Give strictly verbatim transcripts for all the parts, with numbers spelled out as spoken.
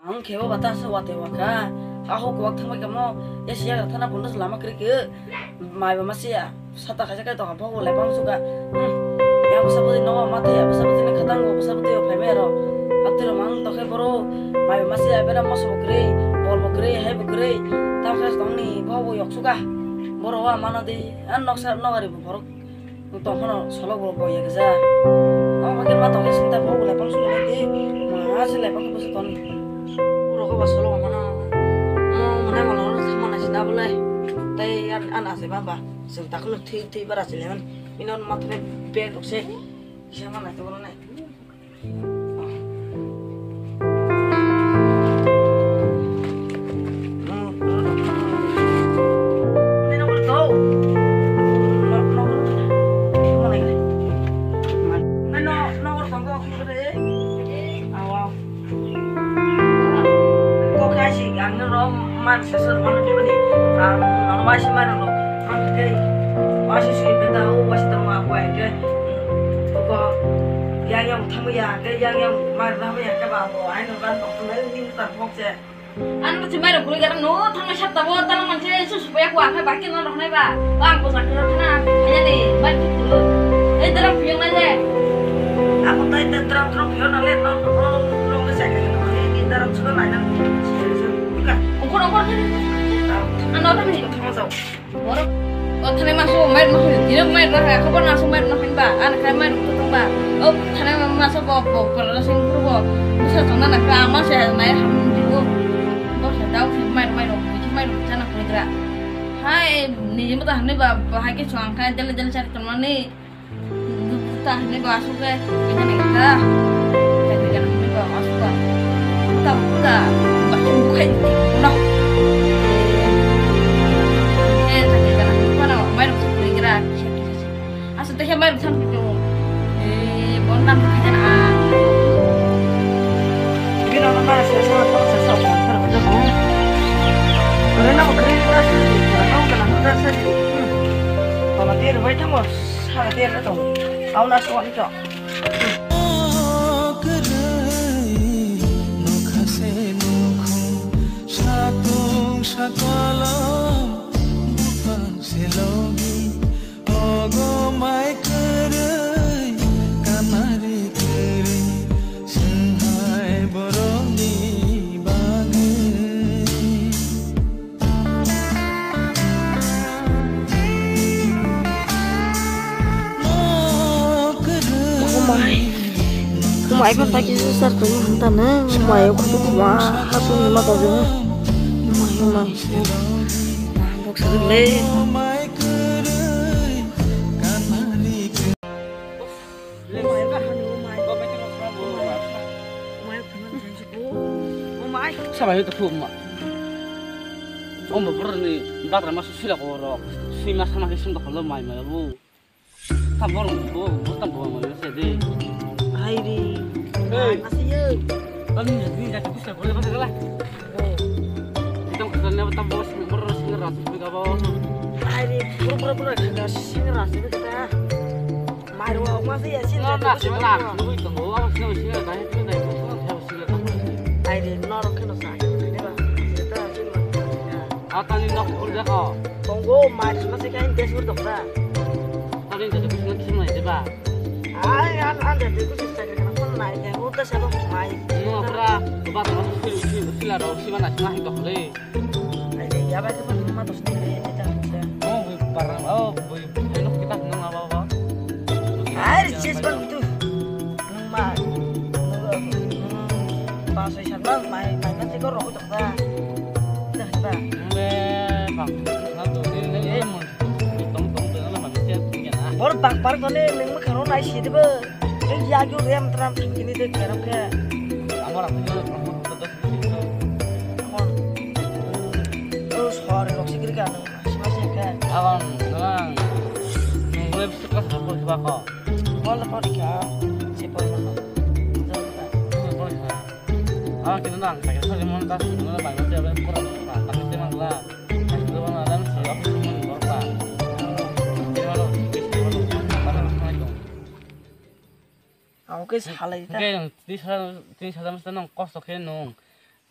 Ang khe bo bata se wate waka. Ha ho kuwak thangbai kamo. Asia ga thana bonus lama kri ke. Mai ba masiya. Sata kaisa kai to ha bo le bang suka. Hmm. Ya basa budi no ma the ya basa budi ne khatang go basa budi o phai mai ro. Atiro mang to khe boro. Mai ba masiya bera moso bo kri. Bol bo kri, hai bo kri. Ta khe tong ni bo bo yok suka. Boro wa mano di. An nok sa nok ari bo borok. Tongphano solok bo boya kisa. Ang pakai ma tongke sinta bo bolai pang sulo di. Ma si lai pang busu toni. Uro ko ba solok mana. Mo mana mana ro sama na sina bolai. Tai an an ase baba. Sing tak no thi thi bara sile man. Ino ma thre bag rok se. Kisa mana to bolai. Yang yang thangya, ke yang yang mar na ya ke ba bo, ai no ban tong thang ni ta phok che. Ano si mai rok guri gara no thang na sap ta bo, ta man che su su ya kwa kha ba ke no rok nai ba. Ba ang ko sa thro thana, ya ni, ba ki thro. Ei dara phiyong na je. Ako tai te dara thro phiyong na le no no no ke sa ke no ni dara thro na na. Ka. Ongkor ongkor. Ano ta ni. Thang sa. Borok, o thanai maso mai rok no hoi, dirok mai rok no hoi, khobor naso mai rok no hoi ba, an khai mai rok to tong ba. O thanai maso bo, bo, bo, sing puru bo, busa tong na na kra, ama se nai ham di bo. Bo se dau se mai rok, mai rok, bithi mai rok jana hoi gra. Hai, ni mo ta hanai ba, ba hai ke chwng khai, jale jale chari tong mani. Buta hwnwi bo aswk khe, ekhane ekha. Jagri gana hwnwi bo aswk khe. Buta buta, ba hwn bukhai di, no. Eh, jagri gana hwnwi bo no, mai rok suk gra. Aswk dekhe mai rok sam tu. Eh, bon nam khajan a. Bino no mara sa sa sa sa sa sa sa. Ore na ko kri ta sa, na ko kana ta sa. Pama dir bai tamo. Sara tiar na tong. Au na suan to. Satung sakolom bupang selogi ogo mai kwrwi kanari kwrwi swnghai borokni bagwi. Umai. Umai pa taki sar tu hanta na. Umai ko tu ma ha tu ma ta je. Umai, umai. Bok sa le. Sabai to khum ma. Omo borok ni datra masu sila ko borok. Sui ma sama ke sum to kholo mai mai bu. Ta borok bu bu ta bu mai se de. Hai ri. Hey. Asi ye. Ani ni jati kusa ko le ba la. Tam kusa ne ta bu sing borok sing ra sing ga ba. Hai ri. Pura pura pura ga sing ra sing ga. Mairum ma se ya sin na na se na nugui tongo, abo sino sino dai sino dai sino sino sino. Ai de norok kheno sa. Atani nok khur de kho. Tongo mairum ma se kain desur dokta. Atani de sino sino de ba. Ai an an de ku sista ke na kon nai de ko ta sa mai. No pra ba ta sila sila ro sima na sima hin dokle. Ai de ya ba ke pa ma to sini de ta. Oh, bui parang oh bui. Hello, kita kenal apa, apa? Air cheese bang itu. Nung ma. Bang soi sat bang, mai, mai kan tekor rokok tak dah. Dah, dah. Nge, bang, satu, ini, ini, ini, mun, tong, tong, tong, lah, manusia, punya, nah. Bor bang par kone, nung ma karo nai si debe. Nung ya gyo rem tram, ini deh, kerap ke. Amor aku juga, kamu tuh, tuh, tuh. Amor. Terus, hari, roksi kiri kan. Sima se ke. Abang, nang. Nang gue bisa kelas sepuluh coba kok. Bola kau dikha. Si bola kau. Bola kau dikha. Abang kita nang, saya kira saya mau tas, mau bayar aja, bayar kurang. Tapi saya mangla. Saya dulu mau ada si apa sih mau berapa? Jadi malu, jadi malu. Assalamualaikum. Aku ke salah itu. Oke, yang di sana, di sana mesti nang kos oke nung.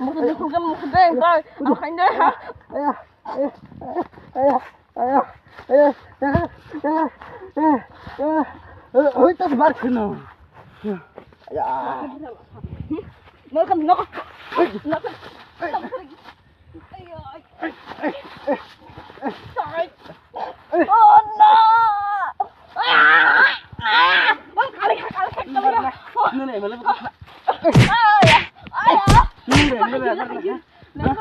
Mukhung deh, mukhung deh, entar. Ang khain deh, ha? Oi, tas bar kheno. Nokon, nokon. Nokon. Ayo, ay. Ay, ay, ay, ay. Ay. Oh, no! Ah! Ah! Oh, kali, kali, kali, kali. Nune, mane, ah, ya. Ah, ya. Nune, nune, nune. Nune,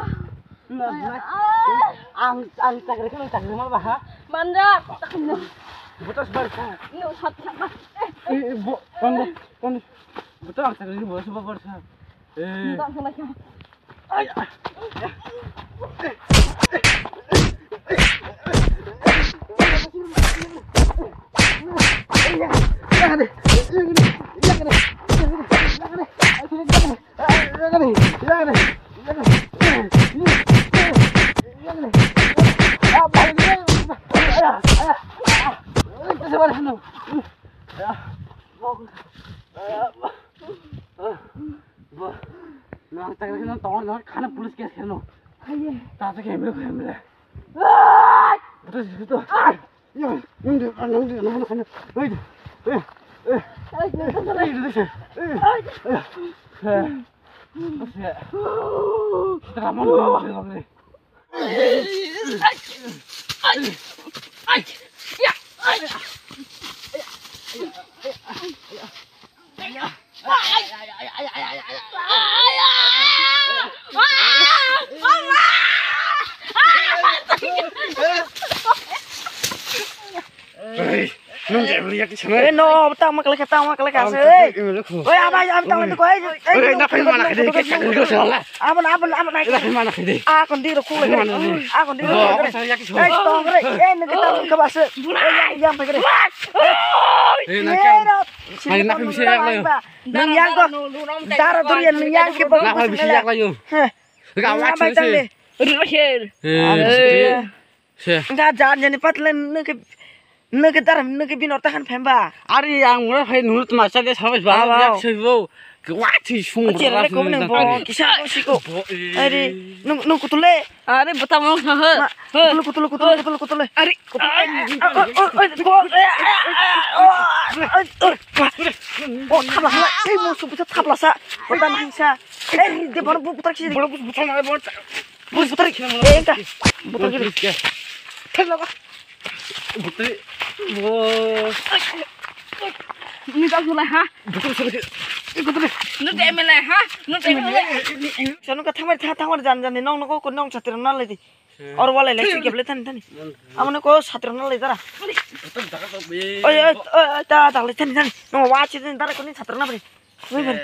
nune. Ah. Ang, ang chakri, ang chakri, mana, ha? Manja. Botas bar, ha? No, sat, sat, sat. Eh, eh, bo, tong, tong. Botas ang chakri, botas, botas, ha? Eh. Nune, ang chakri. Bo, nang tak tak nang tongo, nang khana police case kheno. Aye. Ta ta ke mle khemle. Ai! Betul sih betul. Ai! Ya, nang dia, nang dia, nang dia khana. Hei. Eh, eh. Ai, nang tak tak. Hei, dia sih. Eh. Ai! Eh. Bos ya. Kita kapan mau balik? Hey. Nung jai beri yak sana. Eh, no, tang ma kalai, tang ma kalai, oi, abai, abai, tang ma kalai. Eh, na pai mana kede, ke ke ke sala. Abon, abon, abon, na pai mana kede. A kon di ro ku le. Mana di. A kon di ro. Yak sana. Eh, tong re. Eh, ni kita ke bas. Eh, yang, yang pai kede. Eh, na ka. Hai, na pai misi yak layo. Nang yang ko. Dara durian nang yang ke. Na pai misi yak layo. Heh. Ga wa Nga bai chhe tang se. Le. Ri ba khe. Eh, Are. Se. Nga jan jani patle nung ke, nung ke daram, nung ke binor tahan phemba. Ari ang mura phai nuru tma sa de sabai ba Awa. Yak se bo. Ke wa thi sung Chere ra le kom nang bo, kisa ko siko. Bo, eh. Ari, nung, nung kutule. Are bata mo ha ha. Ma, kutule, kutule, kutule, kutule, kutule. Ari. Kutule. Ai, ai, ai, ai, ko, eh, eh, eh, oh, ai, oh. Oh, thapla, thapla. Ei, mo su buta thapla sa. Bata nang sa. Ei, de bor bu buta kisi. Bor bu buta na bor. Bu buta. Eh, engka. Buta kiri. Thapla ba. Buta. Bo. Ni tak gula ha. Buta sini. Buta. Nu te mele ha. Nu te mele. Sanu ka thamar tha thamar jan jan ni nong nong ko nong chatir na le di. Or walai lai si keble thani thani. Amone ko satra na lai dara. Oi, oi, oi, oi, ta ta lai thani thani. No wa chi thani dara ko ni satra na bari. Oi bari.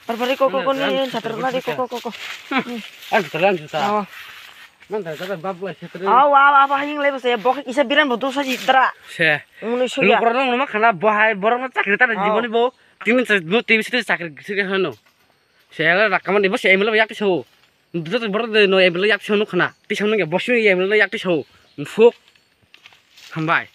Bar bari ko ko ko ni satra na de ko ko ko ko. Ang satra ang satra. Oh. Nang dara dara bab lai satra. Ah, wa wa wa hing lai bose bok isa biran bo dosa ji dara. Se. Muni suya. Lokro nong ma khana bo hai borok no chakri ta jiboni bo. Tini sa bo tini sita chakri sita hano. Se ala rakamani bo se M L A yak so. Joto borok de no M L A yak twi sanu khna. Twi sanu ge bosu M L A yak twi sanu. Mufuk. Hambai.